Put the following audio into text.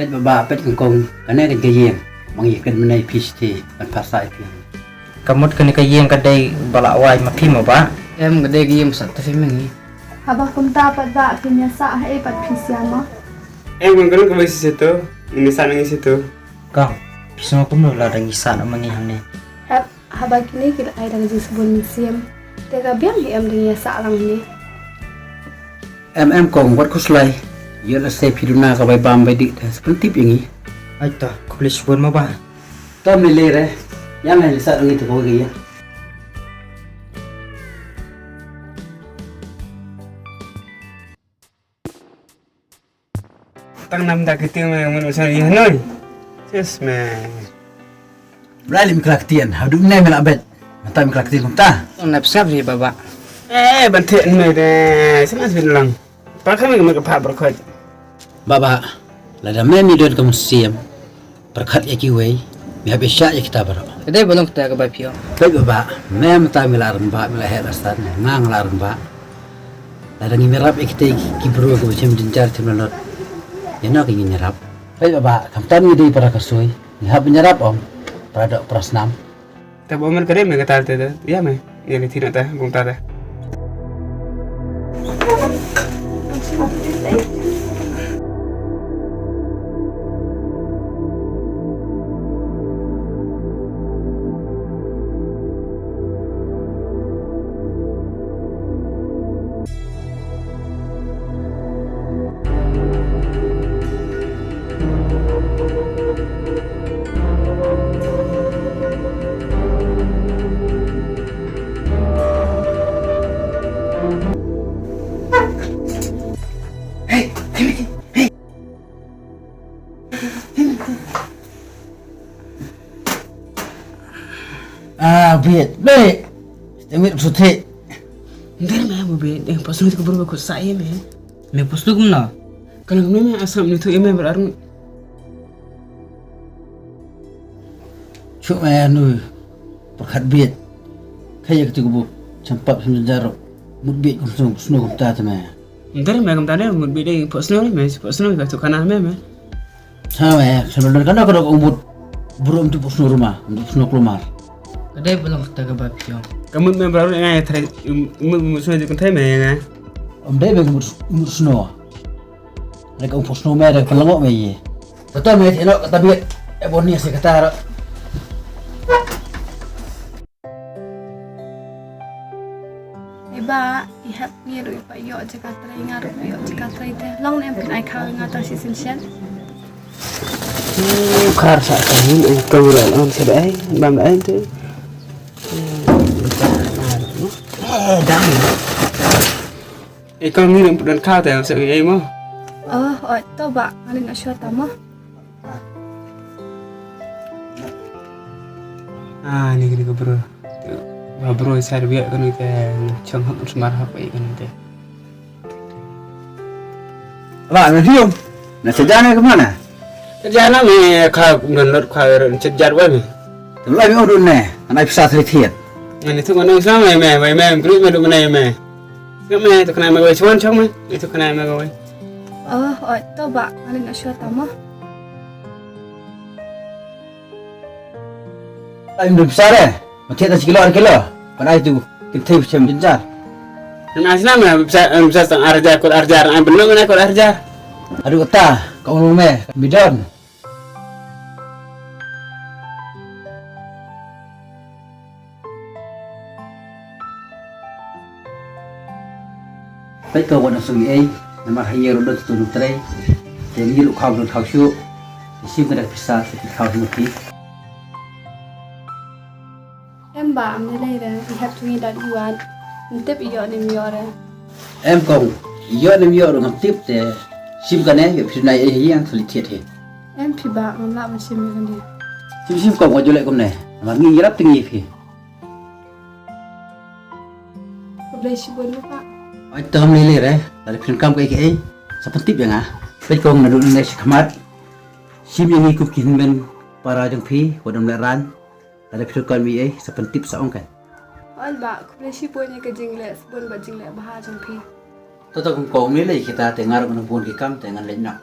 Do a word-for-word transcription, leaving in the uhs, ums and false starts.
Peit Bah Bah, peit Kong Kong, kane ka ïing ba ngi kren mynne phi sdang ban pynshai phi. Ka mut kane ka ïing ka dei ba la wai ma phi mo Bah? Em, ka dei ka ïing ba sah te phi ma ngi. Haba kumta pat Bah, phin ïa sah haei pat phi sha ma? Em, Kong, kane ka bai shisha to, ngi sah na ngi shisha to. Kong, phi sngew kumno lada ngi sah na ma ngi hangne? Hep, haba kine ki la ai da ka jingsbun mynsiem, te ka biang hi em da ngi ïa sah lang hangne. Em em Kong, wat khuslai. Ïoh lehse phi duna ka bai bam bai dih te sa pyntip ïa ngi. Ai to, khublei shibun mo Bah. To ym lei lei re. Ïa ngi lei sah ngi te kawei ka ïa. Tang nam da kiti me mun usan ïa noi. Yes me. Blai lim kra ktien, ha du ne me la bet. Mynta me kra ktien kumta. Nap sngap ri Bah Bah. Eh, ban thik me de, sngap sbin lang. Pa kha me me ka pha bra khoi. Bah Bah, lada me me don ka mynsiem pyrkhat ïa kiwei, me hap ïa shah ïa kita baroh. Ka dei ba long kata ka bai phi ong. Peit Bah Bah, me mynta me la rangbah, me la heh la san, nga nga la rangbah. Lada ngim ïarap ïa kita ki briew kiba shem jynjar shem lanot, ïa no ki ngin ïarap? Peit Bah Bah, khamtam ngi dei para ksuid, ngi hap ban ïarap ym para doh para snam. Te ba mut ka dei me kata te, ïa me, ïa lei thik na te, kumta te. Ah, biet, biet. Stemit suti. Nder me mo biet, eh, pasu ni kabur ko sa ye me. Me pasu kumno? Kalau me me asam ni tu ye me berarung. Chuk me anu. Pyrkhat biet. Kaya kati kubu. Champap sum jaro. Mut biet kum sum snu kum ta me. Ntar me kam tane mut bideng pok snow me, pok snow ka tu kana me me. Ha me, snow kana kana ka mut. Buru mut pok snow rumah, mut pok snow klomar. Ka dei ba long kata ka ba phi ong. Ka mut me bra ru ngai thai mut mut snow kan thai me ngai. Om dei me mut mut snow. Re ka pok snow me re ka long me ye. Kata me ti no kata biet. E bon ni se kata. Eba, i hep ngi ruh i pa ïoh jaka trei, nga ruh ïoh jaka trei te. Long ne em phin ai kha nga tang shisien shen. Khar sa ka hin ai kong ruh on se dei, bam dei te. Eh, dang. I kong ngi ruh pdan kha te se ei mo. Oh, oi to ba, ngalin aswa ta mo. Ah, ni kini ka bro. Ba bro sa rubiak kani te chang hak smar hak bai kani te. Ba, na hium. Na sejan ke mana? Sejan me kha nan lot kha ren sejan wa me. Lai me odun ne, anai pisa sri thiet. Ngani tu ngani sa me me me me kri me du me me. Ngam me tu kana me wei chuan chang me. Itu kana me wei. Oh, oi to ba, ngalin aswa ta mo. Ai, mdum sare, ma thied ta shi kilo, ar kilo. Pan ai tu, kim thei chem jynjar. Nang ai sna me, bisa, bisa tang ar hajar, kot ar hajar, ai benung na kot ar hajar. Aduh, ta, ka ung me, bidon. Peit ko wan sung ei, namar ha ïa ruh dot tu trei. Te ngi ruh khaw dot khaw shu. Te sim ka dak pisa te khaw shu ti. Em ba am ne lei re, i hep tu ngi dat i wan. Ntip i ïoh ne im ïoh re. Em kong, i ïoh ne im ïoh ruh ngam tip te. Sim ka ne, ïoh phi nai ei hi ang thuli thiet hi. Em phi ba ngam lah ban sim ïa ka ne. Sim sim kong, wa jule kum ne. Namar ngi ngi rap te ngi phi. Khublei shibun mo pa. Ai tam lei lei re, lada phin kam kaei kaei, sa pyntip ïa nga. Peit kong naduh ngi shi khmat. Shim ïa ngi kum ki hynmen para jong phi, wat dam lehrain. Lada phi donkam ei ei, sa pyntip sa ong kan. Oi ba, khublei shibun ïa ka jingleh shibun bad jingleh bha jong phi. To to kong kong lei lei kita te nga ruh ngan bun ki kam te ngan leit noh.